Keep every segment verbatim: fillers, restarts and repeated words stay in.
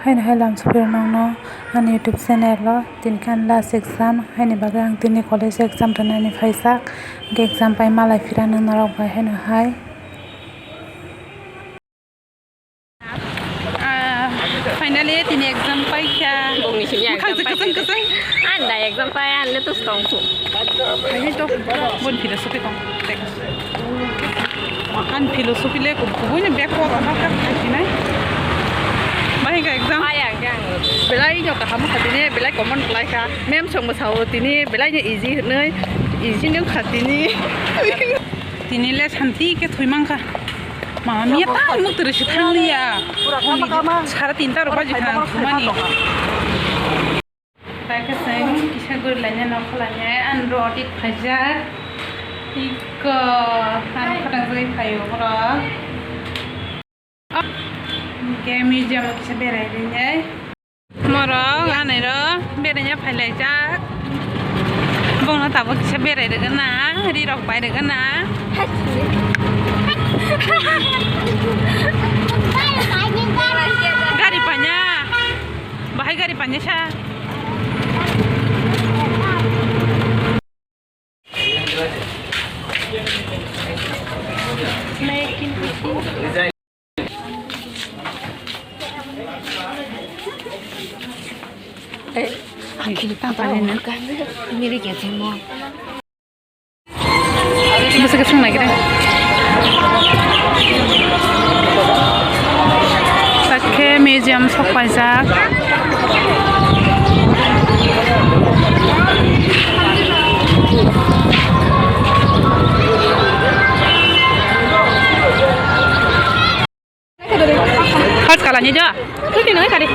Haino hai lam sopiro nongno ani YouTube channel o, tini khe ani last exam, haini bagwi ang tini college exam rwnani phaijak, hwnkhe exam pai malai phira nang norok bai haino hai. Ah, finally tini exam paikha. Bongni simi exam paikha. Bwkhang se kwchwng kwchwng. Ang da exam pai, ang le tus tong su. Hai to, bon philosophy tong. Ang philosophy le kub-, kubui ni bag o rok ma kha khasinai. Bahai kha exam? Belai no kaham kha tini, belai common kwlai kha. Ma'am song bwsao tini, belai no easy hinwi, easy no kha tini. Tini le santi khe thwi mankha. Mama mia ta nuk tiri si thang liya. Sara tinta rok baji kha ang thumani. Bai khe chwng kisa guri laina nokho lainai, ani rot ik phaijak. Iko, ani khotang jagwi phaio borok. Hwnkhe museum o kisa berai rinai. Morok, ani rok beraina phailaijak. Bongno tabuk kisa berai rwgwna, ri rok pai rwgwna. Gari panya. Bahai gari panya sa. Bwswk swng nai khe. Sakhe museum sok paijak. Hot kala ni jo. Kuti nang kari.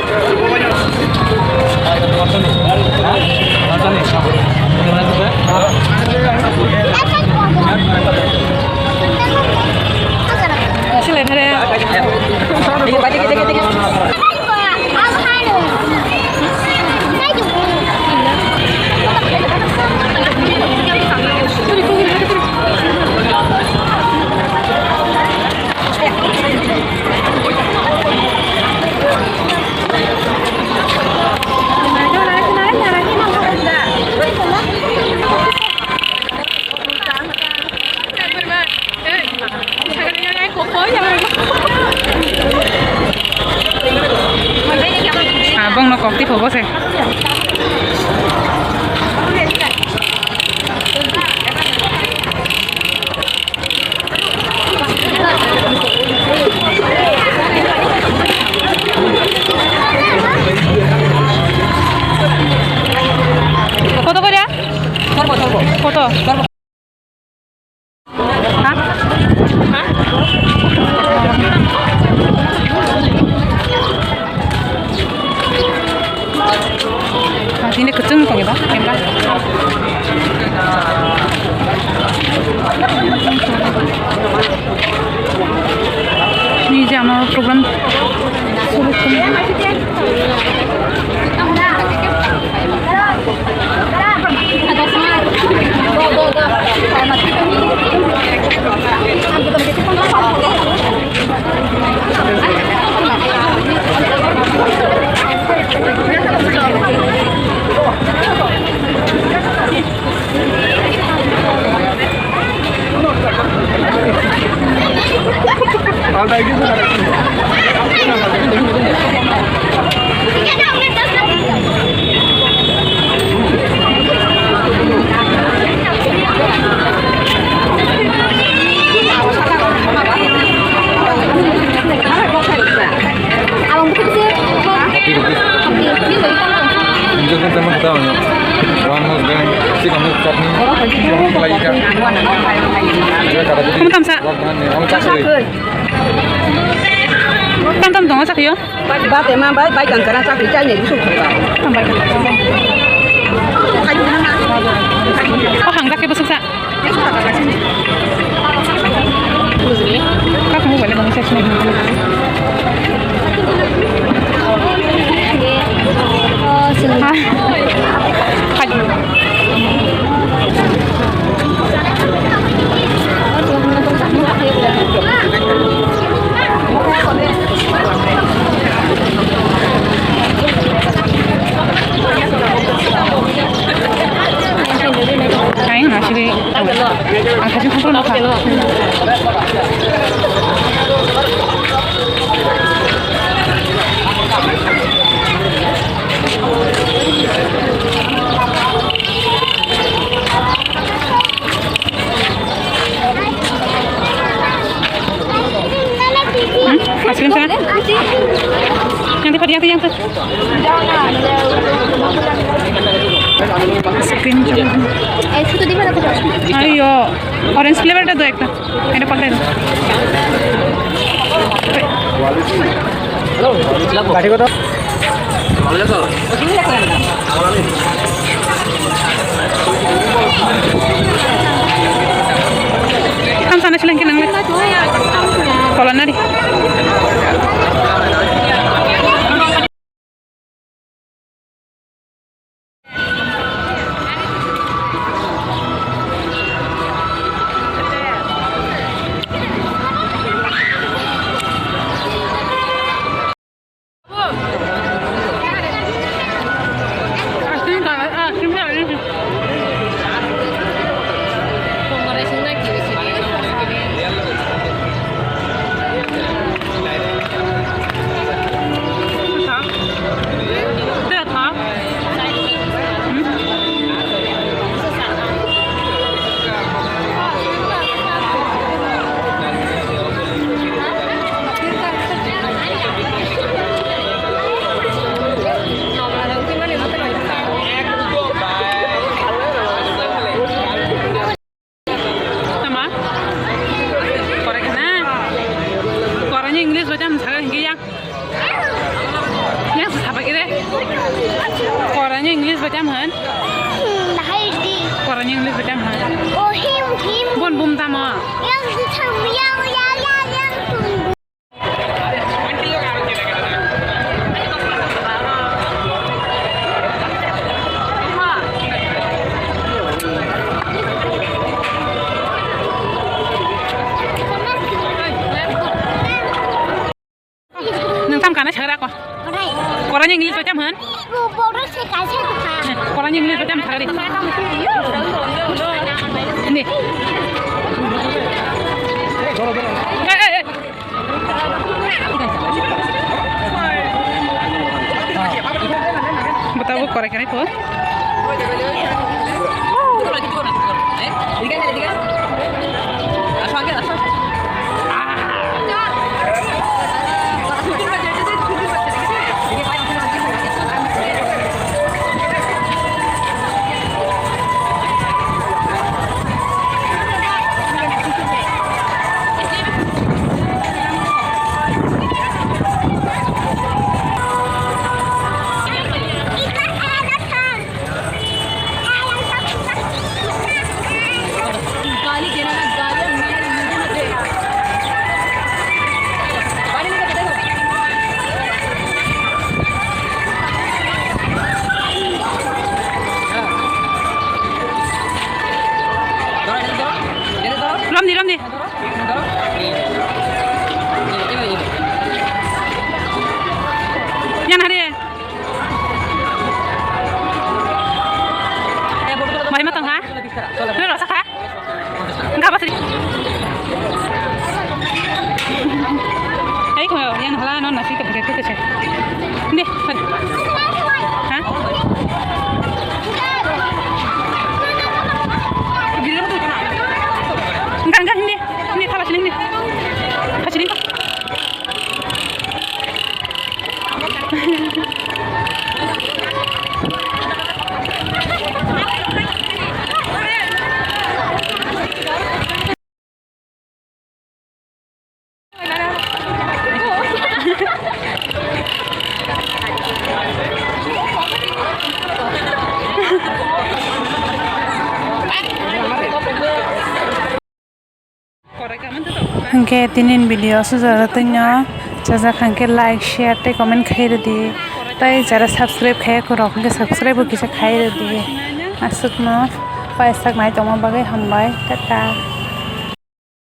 Silai thare. Ah, bongno kok tipho bo se. কত করে? কত? Tini kwchwng tong eba camera. Ni je ama program. Injection sama kita hanya one house dan si kamu chutney, kamu lagi kan? Dia kata tadi. Kamu tamsa. Waktu mana? Kamu tak boleh. Tam tam dong, sakyo. Bate ma bai bai kan kana sakyo chai ne bisu. Tam bai. Oh, hang sakyo besok sa. Yang tu, yang tu. Screen tu. Ayo, orange flavor ta do ekta. Ede pakdai do. Gari kota? Kam sana silang kinang le. Kola nari. Tama? Kore kana? Korani English bai tamo saga hingke yang. Yang se sabai kere. Korani English bai tamo han? Hmm, hai di. Korani English bai tamo han? Oh, him, him. Bon bum tamo? Yang se tham, yang, yang, yang, yang, tum. Nwng tam kana sagra ko? Korai. Korani English bai tamo han? Bo, bo, bo, se kaisa dukha. Korani English bai tamo sagari. Ni. Eh, eh, eh. Bwtabo korai kanai po. Ramdi, ramdi. Yan hari. Mari matang ha? Lu rasa kha? Enggak apa sih? Ayo, yang hala non nasi ke pakai ke sih. Deh, mari. Hah? Enggak, enggak, ini. Ini salah sini, ini. Kasih ini. Hwnkhe tinin video sujaro twino chajak hwnkhe like, share tei comment khai rwdi. Tei jara subscribe khaiya khorok hwnkhe subscribe bo kisa khai rwdi. Aswkno paisa nai tongma bagwi hambai. Tata.